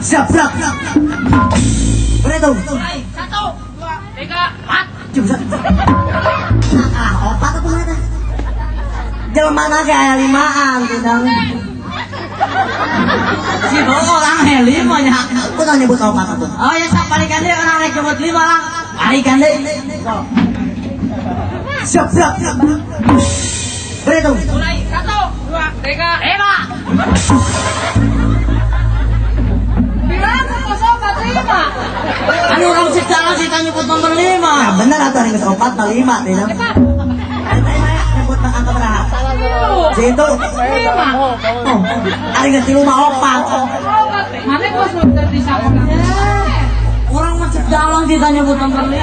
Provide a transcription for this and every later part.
Siap, siap. Berhitung. 1, 2, 3, 4. Cuma ah, opat apa mana? Jelema mana ge aya limaan tidang. Si bohong orang he lima nya. Aku tau nyebut opat atuh. Oh ya sok balikan deui urang rek nyebut lima lah. Balikan deui. Siap, siap. Berhitung. Mulai 1, 2, 3, 5. Bilang kosong 4 5. Anu urang cek cerita nyebut nomor 5. Nah, bener atuh ari geus opat mah 5 teh. Nyebut angka berapa? Situ. 5. Oh, ari geus 3 mah opat. Mana bos udah di sakola. Urang mah cek dalang cerita nyebut nomor 5.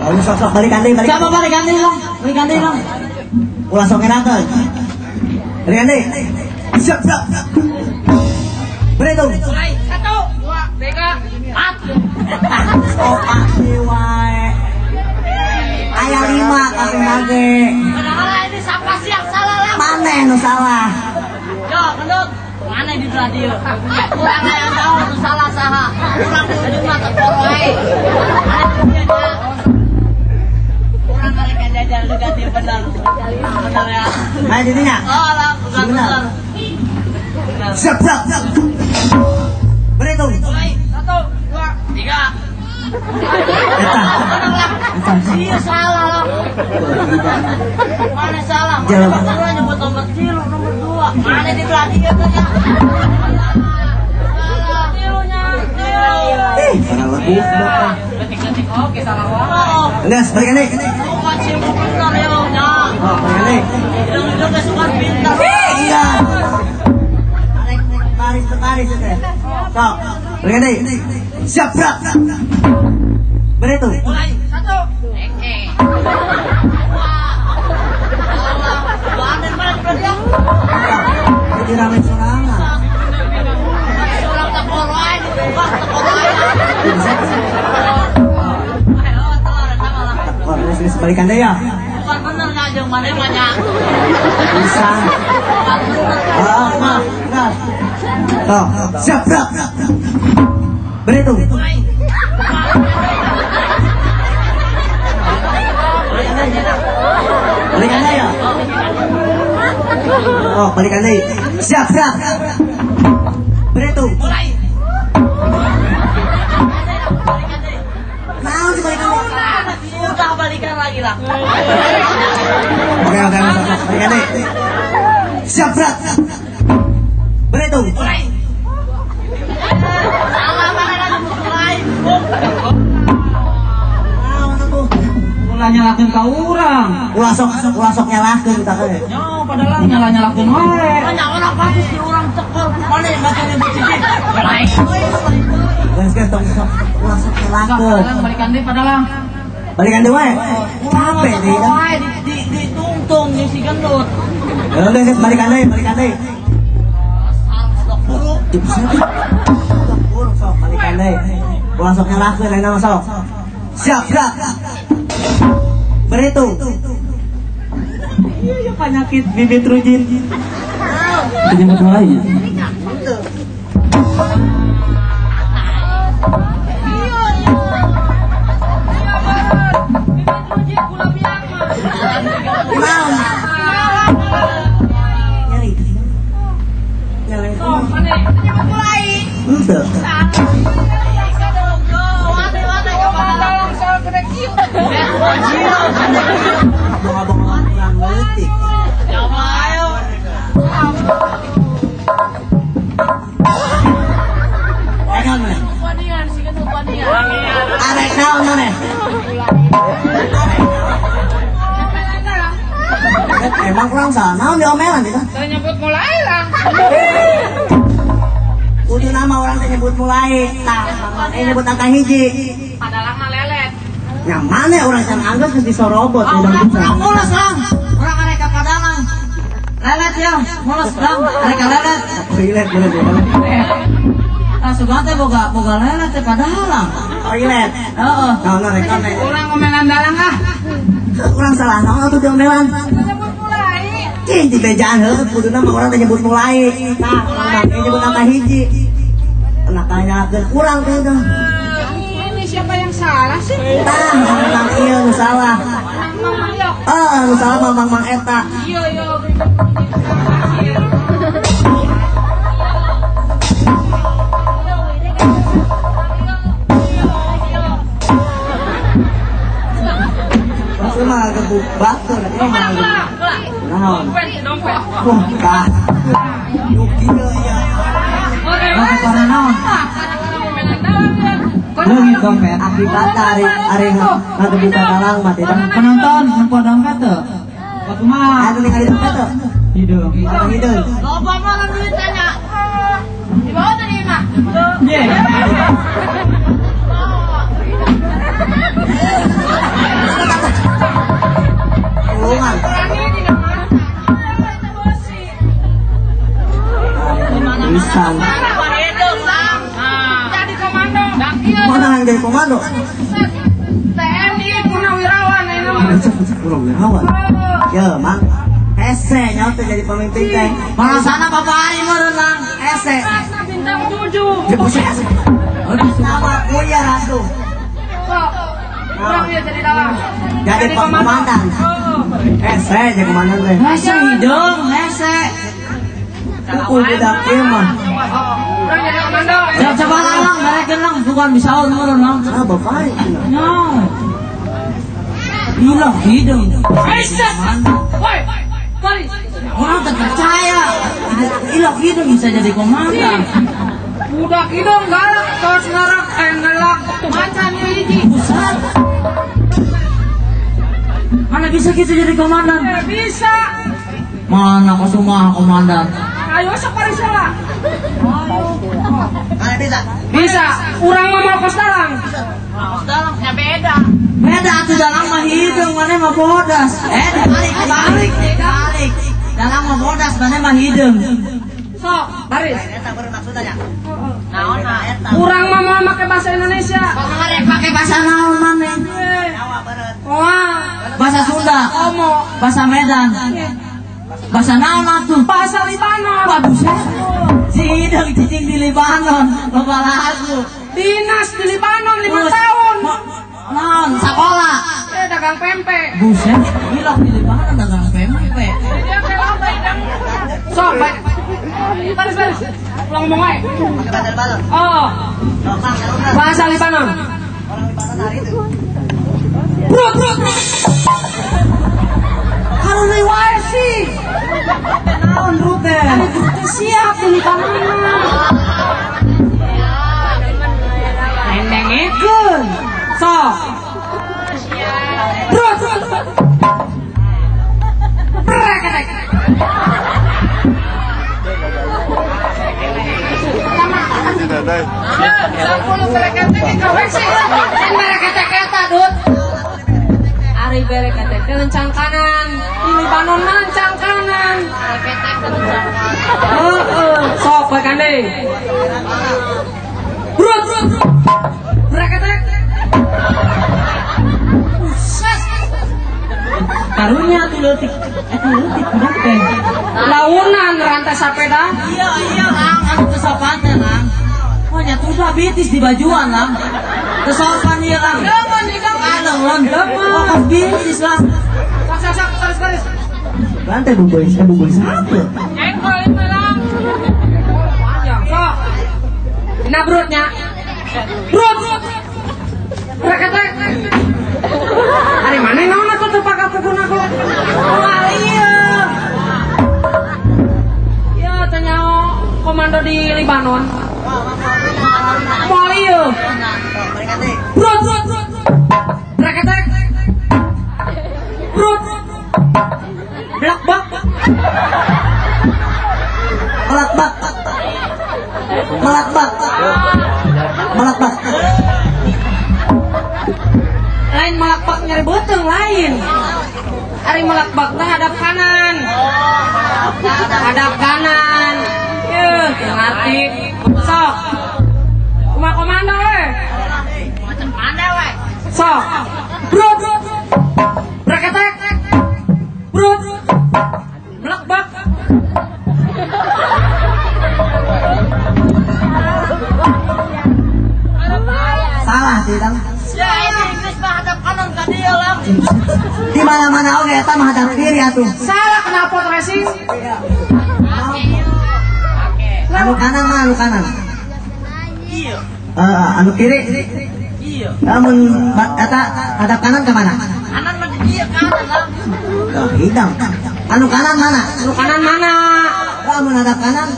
Lalu sok-sok balikan deui, balikan. Coba balikan deui lah. Balikan deui lah. Ulah sok ngerakeun. Balikan deui. Siap, siap. Berhitung. Mulai 1, 2, 3, 4. Opat wae. Aya 5 kabeh mage. Padahal ini siapa sih yang salah lah? Maneh nu salah. Yo, gendut. Maneh di belah dieu. Urang hayang tahu nu salah saha. Urang ujung mah tekor wae. Urang arek jajan lu ganti bener. Bener ya. Nah, jadinya. Oh, lah, bukan bener. Siap, siap. Berhitung. 1, 2, 3. Eta. Iya salah lah. Mana salah? Mana nyebut nomor 3, nomor 2. Mana di belah dia tuh ya? Salah. Tilunya. Eh, salah lebih. Detik-detik oke salah wae. Enggak, balikan deui. Bukan sih pintar ya, nya. Oh, balikan deui. Hidung-hidung suka pintar. Iya. Baris berbaris itu. Sok, balikan deui. Siap, siap. Berhitung. Mulai 1. Oke. Jadi rame sorangan. Surang tekor wae dibuka tekor wae. Tekor geus balikan deui ya. Bukan bener nya jeung maneh mah nya. Bisa. Ah, mah, gas. Sok, siap, siap. Berhitung. Balikan deui ya. Oh, balikan deui. Siap, siap. Berhitung. Naon sih balikan deui? Udah balikan lagi lah. Oke, oke, balikan deui. Siap, siap. Berhitung. Salah mana lagi mulai. Naon atuh? Ulah nyalakeun ka urang. Ulah sok nyalakeun tah teh. Nya padahal nyala-nyalakeun wae. Banyak orang bagus di urang tekor. Mana baca nyebut siji. Mulai. Geus geus tong sok ulah sok nyalakeun. Balikan deui padahal. Balikan deui wae. Capek deui dah. Wae di ditungtung jeung si gendut. Ya udah geus balikan deui, balikan deui. Buruk. Buruk sok balikan deui. Ulah sok nyalakeun ayeuna mah sok. Siap, siap. Berhitung. Iya, penyakit bibit rujin. Penyakit mulainya. Nyeri. Nyeri. Henteu. Abang-abang kurang leutik. Arek naon maneh? Emang kurang salah naon diomelan itu? Saya nyebut mulai lah. Kudu nama orang teh nyebut mulai. Tah, nyebut angka hiji. Padahal mah lelet. Yang mana orang can anggeus geus disorobot. Urang mules lang. Urang arek ka padalang. Lelet ya, mules lang. Arek ka lelet. Toilet bener ya. Tah sugan teh boga lelet teh padalang. Toilet. Heeh. Naon rek Urang ngomelan dalang ah. Urang salah naon atuh diomelan. Nyebut mulai. Cing di bejaan heuh kuduna mah urang teh nyebut mulai. Tah, urang nyebut nama hiji. Nah, nyalakeun urang teh teh. Ini siapa yang salah sih? Tah, mang ieu nu salah. Mang yo. Heeh, nu salah mah mang eta. Iya, iya. Mah gebuk batur mah. Naon? Dompet. Wah, tah. Nu kieu ya. Karena naon? Leungit dompet. Akibat ari ngagebukan dalang mah teh. Penonton nempo dompet teu? Waktu mah anu ningali dompet teu? Hideung. Anu hideung. Loba mah duit tanya. Dibawa tadi mah. Ye. Pisan. Jadi komando. Mana yang jadi komando? TNI Purnawirawan ini mah. Purnawirawan. Ya, Mang. Hese nyawa teh jadi pemimpin teh. Bahasana Bapak Ari meureun Lang. Hese. Bintang 7. Nama kuya atuh. Sok. Urang ieu jadi dalang. Jadi komandan. Hese jadi komandan teh. Hese hideung, hese. Pukul budak ieu mah. Urang jadi komando. Coba lang, berekeun lang, bukan bisa meureun lang. Ah, Bapak Ari. Nya. Gila hideung. Hese. Woi. Baris. Orang tak percaya. Ilok hidung bisa jadi komandan. Budak hidung galak tos ngarak ngelak macan hiji. Buset. Mana bisa gitu jadi komandan? Bisa. Mana kok semua komandan? Ayo sok baris lah. Ayo. Mana bisa? Bisa. Urang mah mau kos dalang. Kos dalangnya beda. Beda atuh dalang mah hidung, mana mah bodas. Balik, balik, balik. Dalang mah bodas, mana mah hidung. Sok, baris. Eta baru maksudnya. Naon eta? Urang mah mau make bahasa Indonesia. Kok pakai bahasa naon maneh? Wah, bahasa Sunda, Omo, bahasa Medan. Bahasa naon atuh? Bahasa Libanon. Wah, buset. Si hidung cicing di Libanon, loba lagu. Dinas di Libanon 5 tahun. Naon, sekolah. Dagang pempek. Buset, ilok di Libanon dagang pempek. Sok, baik. Baris, baris. Ulang ngomong aja. Pakai bahasa Libanon. Oh. Bahasa Libanon. Orang Libanon hari itu. Brut, brut, brut. Harus wae sih. Naon brut teh? Ari brut teh siap di Libanon. Nendengekeun. Sok. Brut, brut. Breketek. Ari bereketek lencang kanan, di Libanon mah lencang kanan. Heeh, sok bae kande. Brut, brut. Bereketek. Buset. Karunya tuh leutik, eta leutik budak teh. Launan rantai sepeda. Iya, iya, Lang, anu teu sopan teh, Lang. Wah, nya tuh bitis di bajuan, Lang. Teu sopan ieu, Lang. Demen ieu, Lang. Demen. Oh, bitis, Lang. Sok, sok, sok, baris, baris. Rantai buboy, buboy satu. Jengkol itu, Lang. Panjang, sok. Dina brutnya. Brut. Reketek. Ari mana naon atuh teu pakai pukuna aku. Wah, iya. Ya, tanya komando di Libanon. Moal ieu. Brut, brut, brut. Reketek. Brut. Blak bak. Melak bak. Melak bak. Melak bak. Lain melakbak nyari beuteung lain. Ari melakbak teh hadap kanan. Hadap kanan. Yeuh, teu ngarti. Sok. Kumaha komando we? Sok. Brut. Breketek. Brut. Melak. atuh dang. Ya ini Inggris mah hadap kanan ka dieu lah. Di mana-mana oge eta mah hadap kiri atuh. Salah knalpot racing. Anu kanan mah anu kanan. Iya. Anu kiri. Iya. Lamun eta hadap kanan ke mana? Kanan mah di dieu kanan lah. Oh, hitam. Anu kanan mana? Anu kanan mana? Lamun hadap kanan.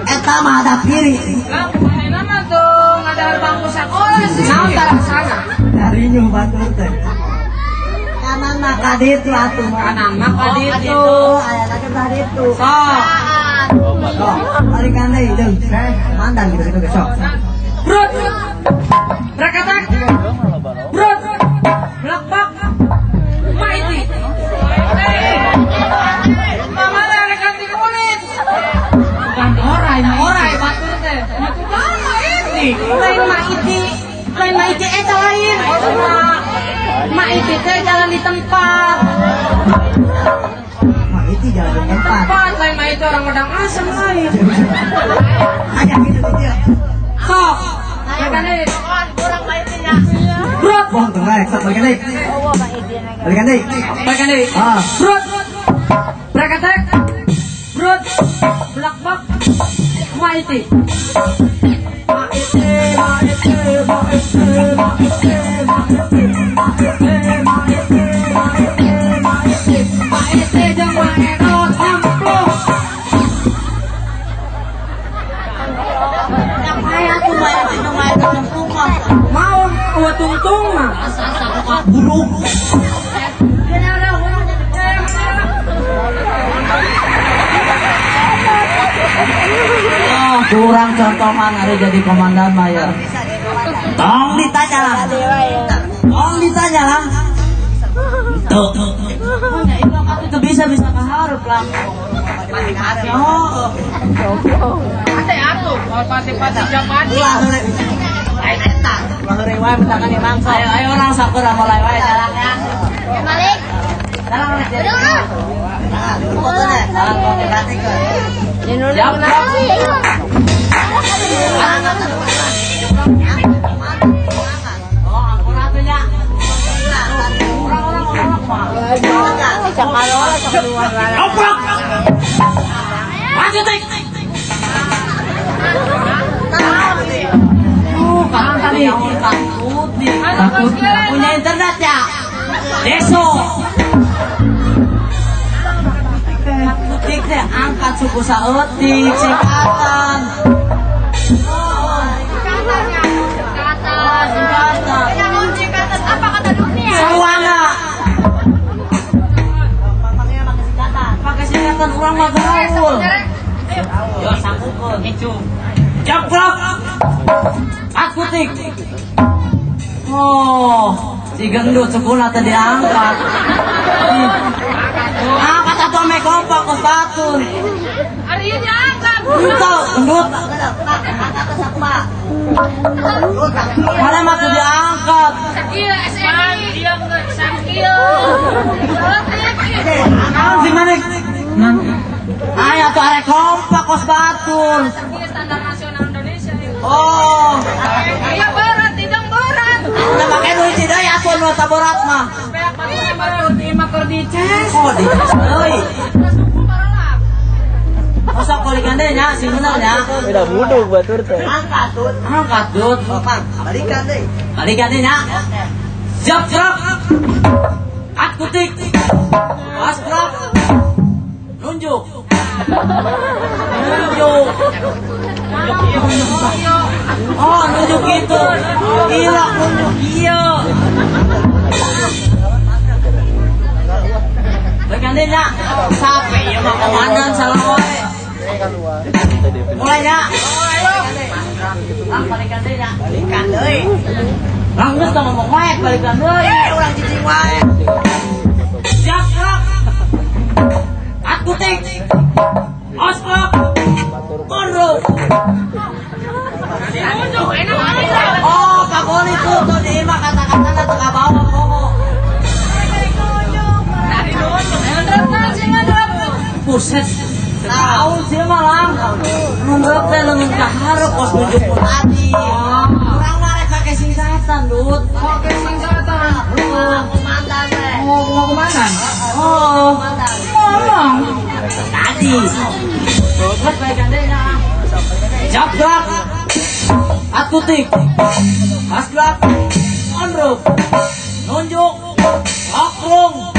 Eta mah hadap kiri. Lah, mana mah tuh ngadahar bangku sakola sih. Naon tarasana? Darinya batur teh. Kanan mah ka ditu atuh. Kanan mah ka ditu. Aya lagi ka ditu. Sok. Sok, balikan deui deung. Mandan gitu gitu sok. Brut. Rakatak. Brut. Blakbak. Maiti. Mama rekan di kulit. Bukan orai, orai batur teh. Maiti. Lain maiti. Lain maiti eta lain. Maiti teh jalan di tempat. Maiti jalan di tempat. Tempat lain maiti orang medang asem lain. Aya gitu dia. Sok. Balikan deui. Kurang maitinya. Brut. Bohong tuh bae, sok balikan deui. Balikan deui. Balikan deui. Ah. Brut. Brakatek. Brut. Blakbak. Maiti. Maiti, maiti, maiti, maiti, maiti, maiti, maiti, maiti, maiti jeung maenot amplop. Aya tuh maiti jeung maenot tungtung mah. Mau eueuh tungtung mah. Asa-asa buruk. Oh, kurang contohan hari jadi komandan mah ya. Tong ditanya lah. Tong ditanya lah. Tuh. Itu bisa bisa kaharep lah. Oh. Ate atuh, pati-pati japati. Ulah heureuy. Eta, ulah heureuy wae mentakan imam sok. Ayo ayo orang sakura mulai wae jalannya. Balik. Jalan rek jadi. Nah, foto deh. Jalan kopi batik. Jap. Oh, ampun atuh nya. Orang-orang ngomong mah. Oprok. Maju tik. Takut nih. Takut. Punya internet ya? Deso. Takut teh angkat suku saeutik singkatan. Singkatan. Singkatan. Apa kata dunia? Sawana. Pakai singkatan. Pakai singkatan urang mah gaul. Yo sanggupeun. Jump. Aku tik. Oh, si gendut sekolah tadi diangkat. Angkat atau ame kompak kos batur. Ari ieu angkat. Entah, gendut. Mana mah tuh diangkat. Sakieu SNI. Dia geus sakieu. Naon sih manik? Ayo tuh arek kompak kos batur. Sakieu standar nasional Indonesia. Oh. Iya berat, tidak berat. Nah, pakai duit deui atuh nu eta berat mah. Oh, dices euy. Masa balikan deui nya, sing bener nya. Beda buduk batur teh. Angkat tut. Angkat dut. Balikan deui. Balikan deui nya. Siap, siap. At kutik. Pas gerak. Nunjuk. Nunjuk. Oh, nunjuk gitu. Gila, nunjuk iya. Balikan deui nya. Sape ieu mah komandan salah wae. Mulai nya. Lang balikan deui nya. Balikan deui. Lang geus tong ngomong wae balikan deui. Urang cicing wae. Siap gerak. Aku tik. Oskop. Mundur. Oh, Pak Goli tuh tuh di imah kata-kata teu kabawa poho. Buset. Tahu sih mah lang. Nunggep teh leungeun ka hareup kos nunjuk pun tadi. Urang mah rek pake singkatan. Dut. Oke, singkatan. Komandan teh. Oh, komandan. Oh. Ngomong. Tadi. Geus bae gandena. Jabrak. Akutik. Asglak. Onruk. Nunjuk. Okrung.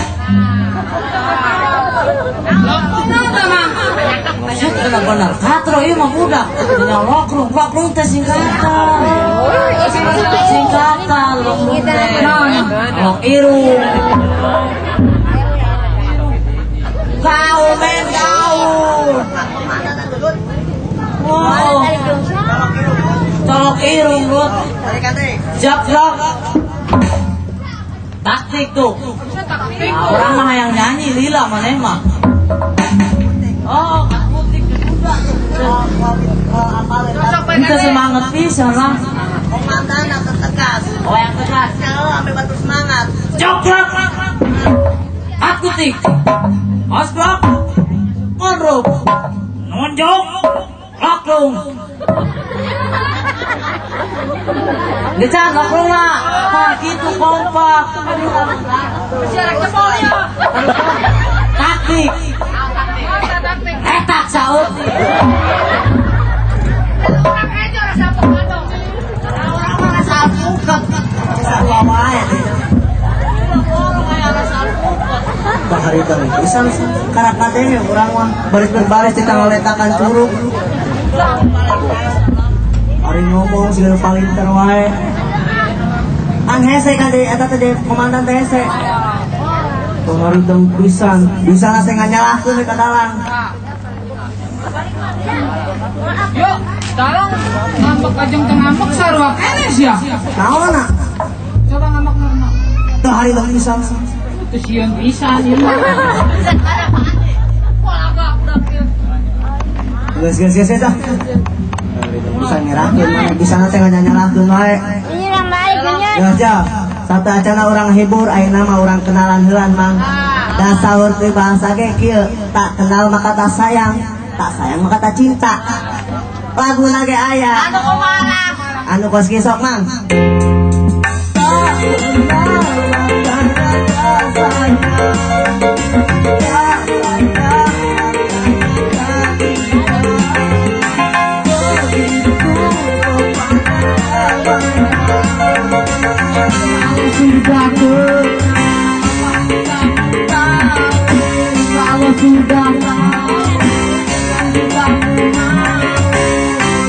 Benar-benar katro ieu mah budak. Nya lokrung, lokrung teh singkatan. Singkatan lokrung teh. Lok irung. Gaul men gaul. Oh. Colok irung Rut. Jabrak. Taktik tuh. Orang mah yang nyanyi lila maneh mah. Oh, akutik udah. Kita semangat pisan lah. Komandan yang tegas. Oh, yang tegas. Sampai batu semangat. Jabrak. Akutik. Asblak. Konruk. Nunjuk. Lokrung. Gecan lokrung lah. Nah, gitu kompak. Siaran jempol ya. Taktik. Etak saut. Orang aja rasa alpukat. Orang mah rasa alpukat. Sarua wae. Orang mah rasa alpukat. Bahari teh pisan karakadeh urang mah baris berbaris di tangoletakan curug. Ari ngomong siga palinter wae. An hese ka deui eta teh komandan teh hese. Bahari teh pisan, bisa teh nganyalahkeun ka dalang. Yuk, dalang ngambek ajeng teu ngambek sarua keneh sia. Naonna? Coba ngambek normal. Teu hari teh pisan. Teu sieun pisan ieu mah. Geus geus geus eta. Bisa ngerakeun mah, bisa teh nganyalahkeun wae. Ini yang baik nya. Geus ja. Satu acana orang hibur ayeuna mah urang kenalan heulan mang. Da saur teh bahasa ge kieu, tak kenal maka tak sayang, tak sayang maka tak cinta. Laguna ge aya. Anu kumaha? Anu kos ki sok mang. Sudah kalau sudah tahu,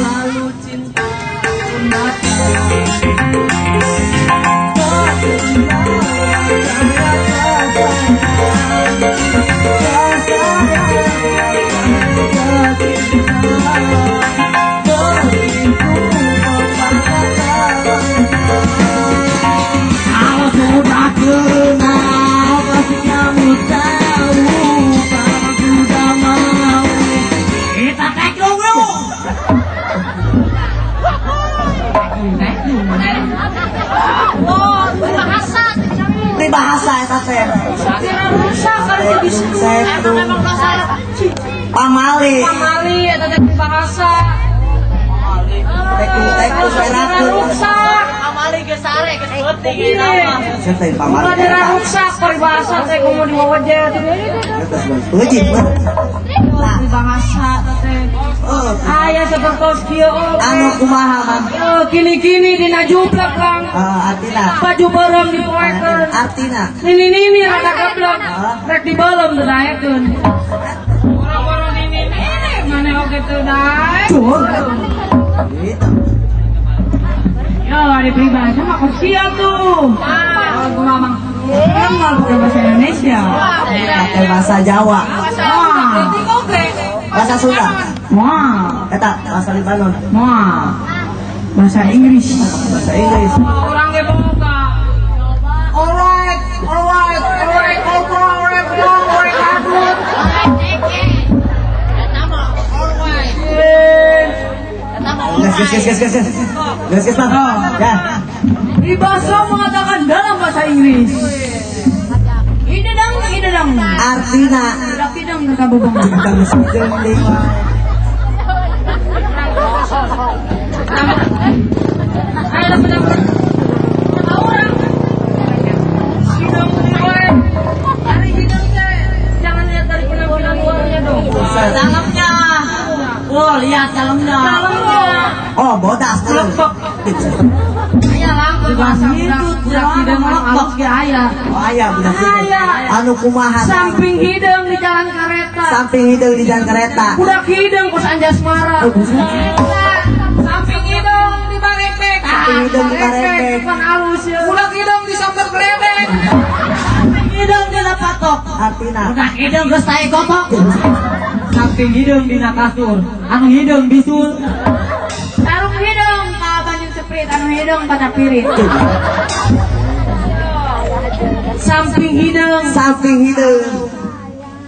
lalu cinta pun datang. Kalau sudah kenal pasti kamu tahu, kalau sudah mau kita teklung yuk. Oh, bahasa. Peribahasa eta teh. Rusak kan bisa. Emang dasar. Pamali. Pamali eta teh peribahasa. Teklung-teklung ngerakeun. Rusak. Pamali geus sare geus peuting ieu mah. Saya teh pamali. Bukan rusak peribahasa teh kudu diwawajet. Eta seujit mah. Peribahasa teh. Aya sapertos kieu oge. Anu kumaha mang? Kini-kini dina jublek Kang. Artina. Baju beureum dipoekeun. Artina. Nini-nini rada geblek. Rek dibeuleum teu daekeun. Boro-boro nini-nini mane oge teu daek. Gitu. Ya, ada peribahasa mah kok sia tuh. Kalau gua mah emang pakai bahasa Indonesia. Pakai bahasa Jawa. Wah. Bahasa Sunda. Wah. Eta bahasa Lebanon. Wah. Bahasa Inggris. Bahasa Inggris. Orang ge boga. Alright, alright, alright, alright, alright, alright. Gas, gas, gas, gas, gas. Gas, gas, Bang. Ya. Peribahasa mengatakan dalam bahasa Inggris. Idedang, idedang. Artina. Idedang kata bobong. Ayo, dapat. Oh, lihat dalamnya. Dalamnya. Oh, bodas. Lepek. Aya lang bahasa budak hideung lepek ge aya. Oh, aya budak hideung. Anu kumaha? Samping hideung di jalan kereta. Samping hideung di jalan kereta. Budak hideung kos Anjasmara. Samping hideung di Barebek. Samping hideung di Barebek. Pan alus ya. Budak hideung di Samber Gledek. Samping hideung dina patok. Artina. Budak hideung geus tae kotok. Samping hideung dina kasur. Anu hideung bisul. Sarung hideung ka banyu seprit, anu hideung pada pirit. Samping hideung, samping hideung.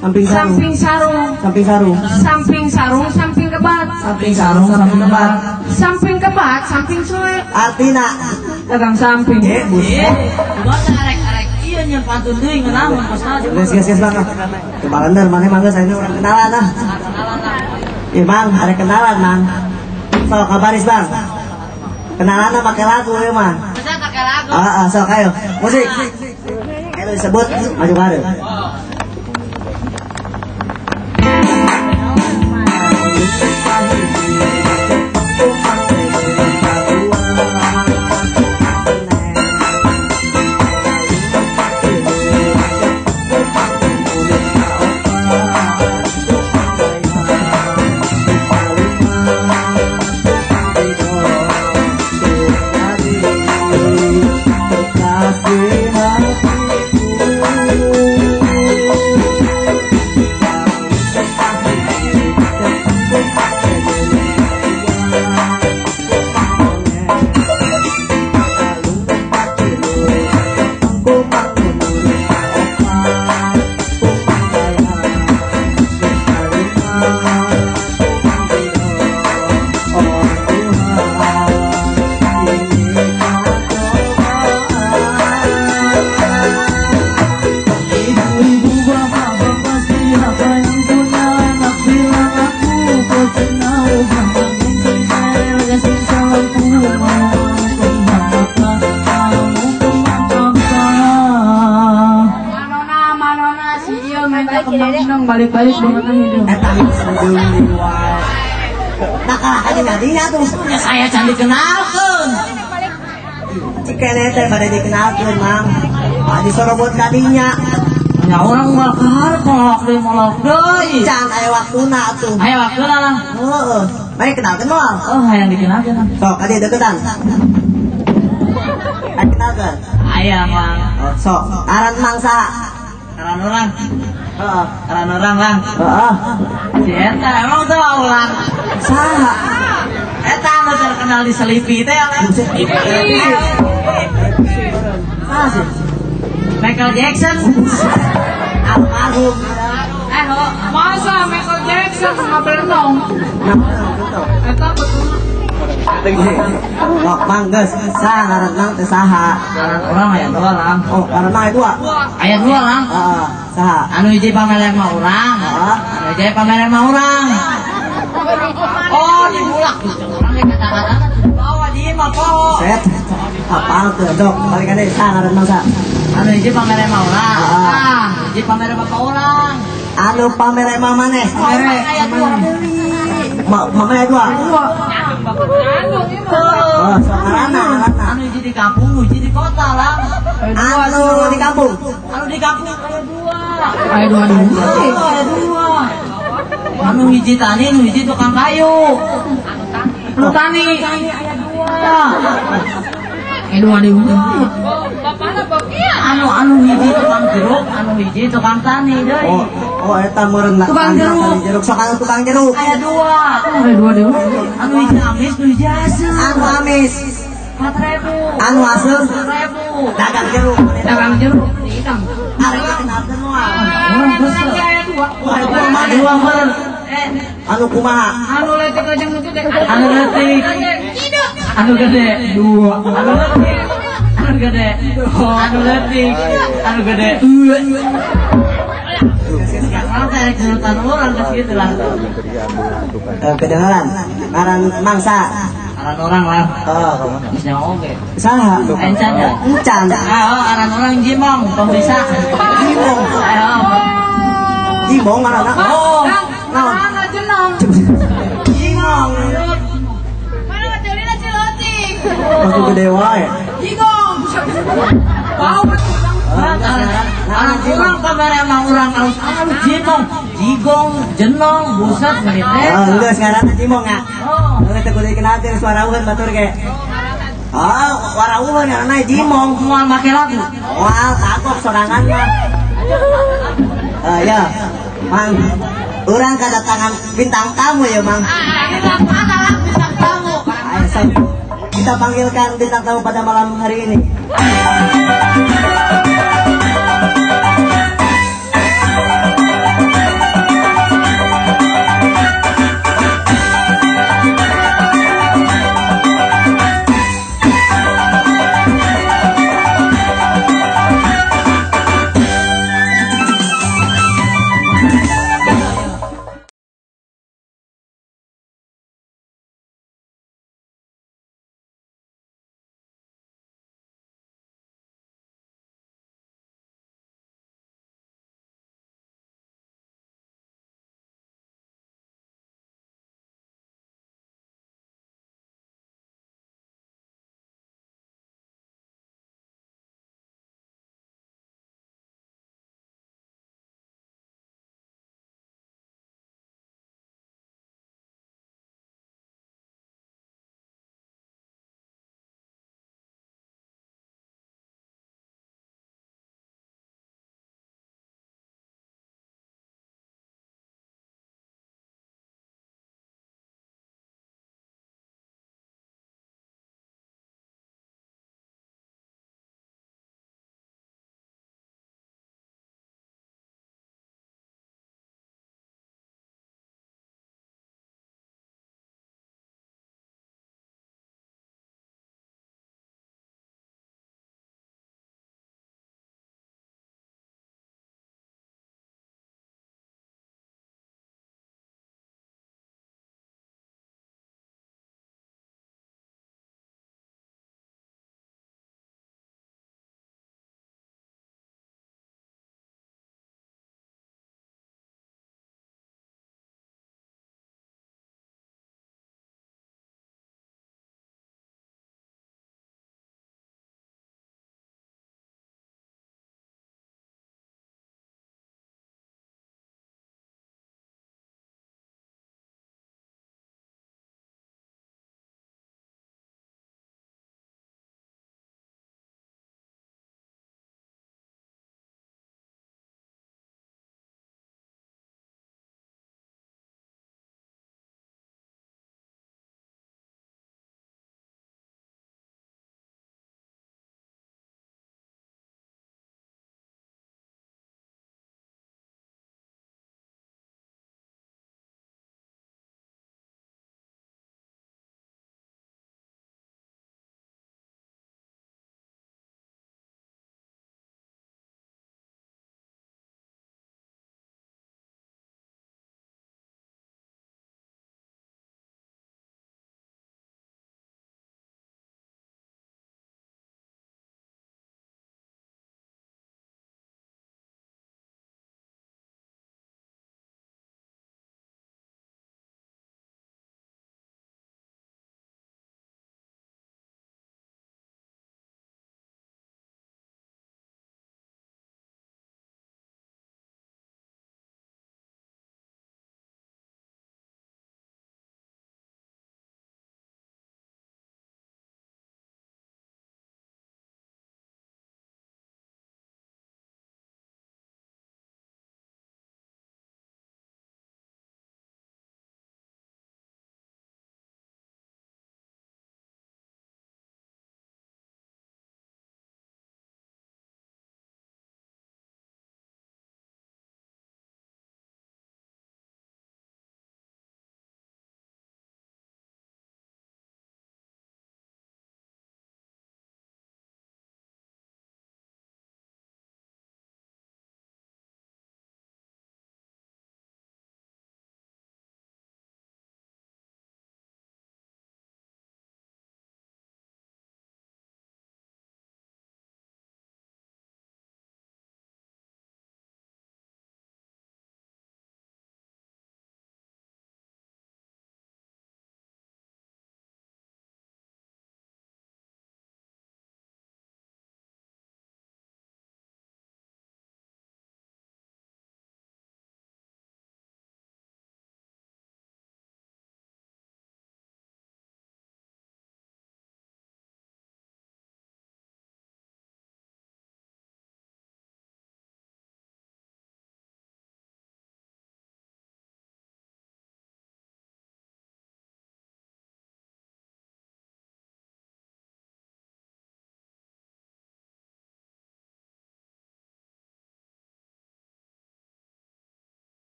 Samping sarung, samping sarung, samping sarung, samping sarung, samping kebat, samping sarung, samping kebat, samping kebat, samping suwe. Artina dagang samping. Buset. Buat arek-arek ieu nya pantun deui ngeunaheun kosna. Geus geus geus bang. Kebalender maneh mangga saya urang kenalan ah. Ieu Bang, arek kenalan Mang. Sok kabaris Bang. Kenalan pakai lagu ieu mah. Bisa pakai lagu. Heeh, sok ayo. Musik. Ayo disebut maju bareng. Balik-balik banget hidup. Eta hideung wae. Nah kalah ka dina tuh. Ya saya can dikenalkeun. Cikene teh bade dikenalkeun Mang. Adi sorobot kadinya. Nya urang moal kaharep deui molok deui. Can aya waktuna atuh. Aya waktuna lah. Heeh. Mari kenalkeun moal. Oh, hayang dikenalkeun. Sok ka dieu deketan. Aya kenalkeun. Aya Mang. Oh, sok. Ngaran Mang saha? Ngaran urang. Heeh, ngaran urang Lang. Heeh. Si eta emang tuh ulang. Saha? Eta anu terkenal di Selipi teh ya. Saha sih? Michael Jackson. Almarhum. Masa Michael Jackson ngaberenong? Eta betul. Sok Mang geus, saha ngaran Mang teh saha? Ngaran urang aya dua Lang. Oh, ngaran Mang aya dua. Aya dua Lang. Heeh, saha? Anu hiji pameler mah urang. Heeh. Anu hiji pameler mah urang. Oh, dibulak. Urang ge kata-kata bawa di mah poho. Set. Apal teu, Dok. Balikan deui saha ngaran Mang saha? Anu hiji pameler mah urang. Heeh. Ah, hiji pameler mah urang. Anu pameler mah maneh? Pameler aya dua deui. Mama aya dua. Oh, sok ngaranna, ngaranna. Anu hiji di kampung, hiji di kota lah. Anu di kampung. Anu di kampung aya dua. Aya dua deui. Aya dua. Anu hiji tani, anu hiji tukang kayu. Anu tani aya dua. Aya dua deui. Bapana bapak. Anu anu hiji tukang jeruk, anu hiji tukang tani deui. Oh, oh eta meureun tukang jeruk. Jeruk sok anu tukang jeruk. Aya dua. Aya dua deui. Anu hiji amis, anu hiji haseum. Anu amis 4.000. Anu haseum 1.000. Dagang jeruk. Dagang jeruk. Hitam. Arek kenalkeun moal. Aya dua. Dua meureun. Anu kumaha? Anu leutik jeung nu gede. Anu leutik. Anu gede. Dua. Anu leutik. Anu gede. Anu leutik. Anu gede. Sekarang saya kesulitan orang ke situ lah. Kedengaran. Ngaran mangsa. Ngaran orang lah. Oh, geus nyaho oge. Saha? Encan ya. Encan. Ah, ngaran orang Jimong, tong bisa. Jimong. Ayo. Jimong ngaranna. Oh. Naon? Ngaranna jenong. Nu gede wae. Jigong. Bau ah, urang kamari emang urang alus-alus jimong, jigong, jenong, buset meni teh. Oh, geus ngaranna jimong nya. Geus teu kudu dikenal teh suara batur ge. Oh, warawuheun ngaranna jimong. Moal make lagu. Moal kagok sorangan mah. Ya. Mang, urang kedatangan bintang tamu ya, Mang. Ah, bintang tamu. Ayo, sob. Kita panggilkan bintang tamu pada malam hari ini.